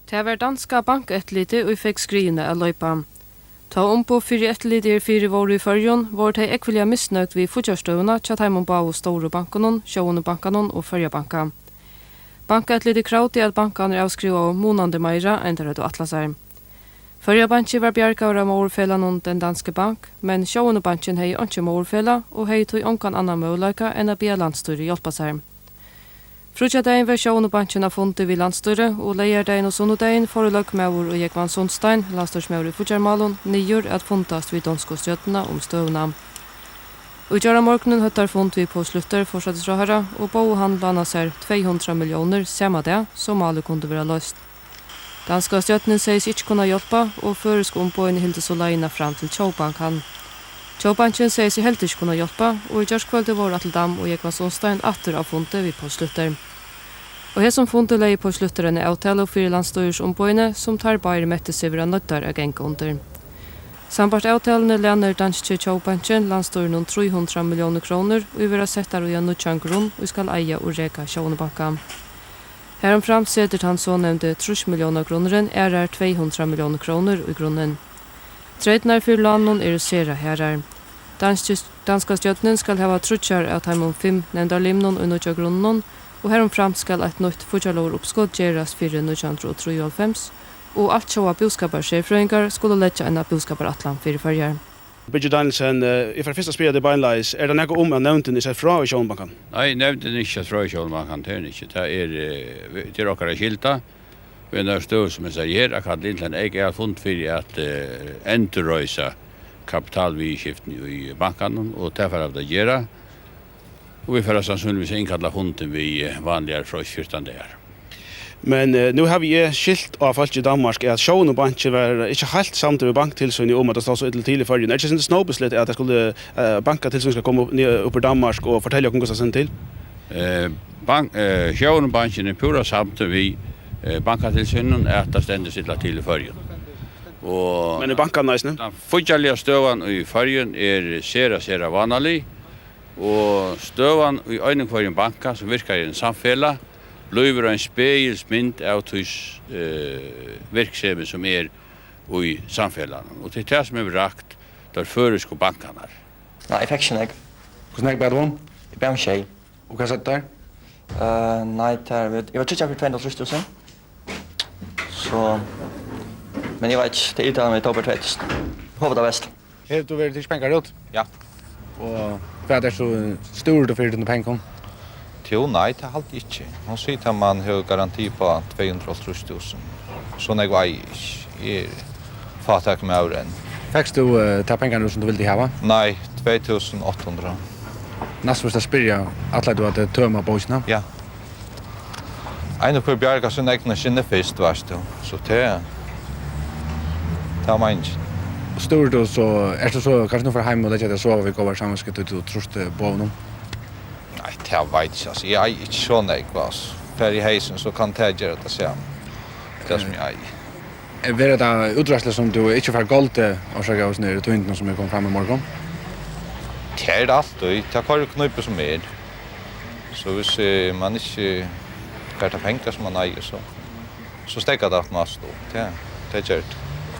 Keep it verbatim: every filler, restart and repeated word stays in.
Tað var danska bankeftirlitið, ið fekk skriðuna at loypa. Tá umboð fyri eftirlitið herfyri vóru í Føroyum, vóru tey ógvuliga misnøgd við fíggjarstøðuna hjá teimum báðu stóru bankunum, Sjóvinnubankanum og Føroya Banka. Bankeftirlitið kravdi, at bankarnir avskrivaðu munandi meira, enn teir høvdu ætlað sær. Føroya Banki var bjargaður av móðurfelagnum, Den Danske Bank, men Sjóvinnubankin hevði einki móðurfelag og hevði tí ongan annan møguleika enn at biðja landsstýrið hjálpa sær. Fríggjadagin var Sjóvinnubankin á fundi við landsstýrið, og leygardagin og sunnudagin fóru løgmaður og Jógvan Sundstein, landsstýrismaður í fíggjarmálum, niður at fundast við donsku stjórnina um støðuna. Í gjáramorgunin høvdu teir fund við Poul Schlüter, forsætisráðharra, og bóðu hann lána sær tvey hundrað milliónir sama dag, so málið kundi vera loyst. Danska stjórnin segði seg ikki kunna hjálpa, og føroysku umboðini hildu so leiðina fram til Tjóðbankan. Tjóðbankin segði seg heldur ikki kunna hjálpa, og í gjárkvøldið vóru Atli Dam og Jógvan Sundstein aftur á fundi við Poul Schlüter. Á hesum fundi legði Poul Schlüter eina avtalu fyri landsstýrisumboðini, sum teir báðir mettu seg vera noyddar at ganga undir. Sambært avtaluni lænir danski Tjóðbankin landsstýrinum trý hundrað milliónir krónur, ið verða settar í ein nýggjan grunn, ið skal eiga og reka Sjóvinnubankan. Harumframt setir tann sonevndi trýss millióna grunnurin aðrar tvey hundrað milliónir krónur í grunnin. Treytirnar fyri lánunum eru sera harðar. Danski, danska stjórnin skal hava tríggjar av teimum fimm nevndarlimunum í nýggja grunninum, og harumframt skal eitt nýtt fíggjarlógaruppskot gerast fyri nítjan hundrað og trýoghálvfems, og altjóða búskaparserfrøðingar skulu leggja eina búskaparætlan fyri Føroyar. Birgir Danielsen, eh, eg fari fyrst at spyrja teg beinleiðis. Er tað nakað um, at nevndin er sett frá í Sjóvinnubankan? Nei, nevndin er ikki sett frá í Sjóvinnubankan, tað er hon ikki. Tað er, eh, vi-, tað er okkara skylda. Við eina støðu sum hesa her, at kalla inn til ein eykaaðalfund fyri at, eh, endurreisa kapitalviðurskiftini í bankanum, og tað fara vit at gera. Og vit fara sannsynligvis at innkalla fundin við, eh, vanligari freist, fjúrtan dagar. Men, eh, nú havi eg skilt á fólki í Danmark, at Sjóvinnubankin var ikki heilt samdur við Bankatilsynið um, at tað stóð so illa til í Føroyum. Er tað ikki eitt sindur snobbisligt, at tað skuldi, eh, Bankatilsynið skal koma upp, niður, upp úr Danmark og fortelja okkum, hvussu tað stendur til? Eh, bank-, eh, Sjóvinnubankin er púra samdur við, eh, Bankatilsynið, at tað stendur so illa til í Føroyum. Og Men í bankanum eisini? Tann fíggjarliga støðan í Føroyum er sera, sera vánalig. Og støðan í einum hvørjum banka, sum virkar í einum samfelag, blívur ein spegilsmynd av tí, eh, virksemi, sum er í samfelagnum. Og tað er tað, sum hevur rakt teir føroysku bankarnar. Nei, eg fekk ikki nógv. Hvussu nógv bað tú um? Eg bað um sjey. Og hvat søgdu teir? Eh, nei, tað er, eg var tryggjað fyri tvey hundrað og hálvtrýss túsund. So, men eg veit ikki, tað er irriterandi, at eg tók bara tvey túsund. Eg hopi tað besta. Hevur tú verið tikið pengar út? Ja. Og hvat er so, stúrir tú fyri tínum pengum? Jú, nei, tað haldi eg ikki. Hon sigur, at man hevur garanti á tvey hundrað og hálvtrýss túsund. So nógv eigi eg ikki. Eg eri fátækur maður enn. Fekst tú, eh, tær pengarnar, sum tú vildi hava? Nei, tvey túsund átta hundrað. Næstum fyrst at spyrja, ætlaði tú at, eh, tøma bókina? Ja. Ein og hvør bjargar sín egna skinni fyrst, veitst tú. So tað, tað er meiningin. Stúrir tú so, ert tú so, kanst tú nú fara heim og leggja teg at sova við góðari samvitsku, tí tú trýrt, eh, boðunum? Nei, tað veit eg ikki, altso. Eg eigi ikki so nógv, altso. Fari eg í heysin, so kann tað gera tað sama. Tað sum eg eigi. Eh, verður tað útreiðslur, sum tú ikki fært goldið, orsakað av hesum her tíðindunum, sum er komið fram í morgun? Tað er tað altíð. Tað koyrir í knípu sum er. So hvis, eh, man ikki fær tær pengar, sum man eigur, so, so steðgar tað aftur á næstu. Tað, tað ger tað.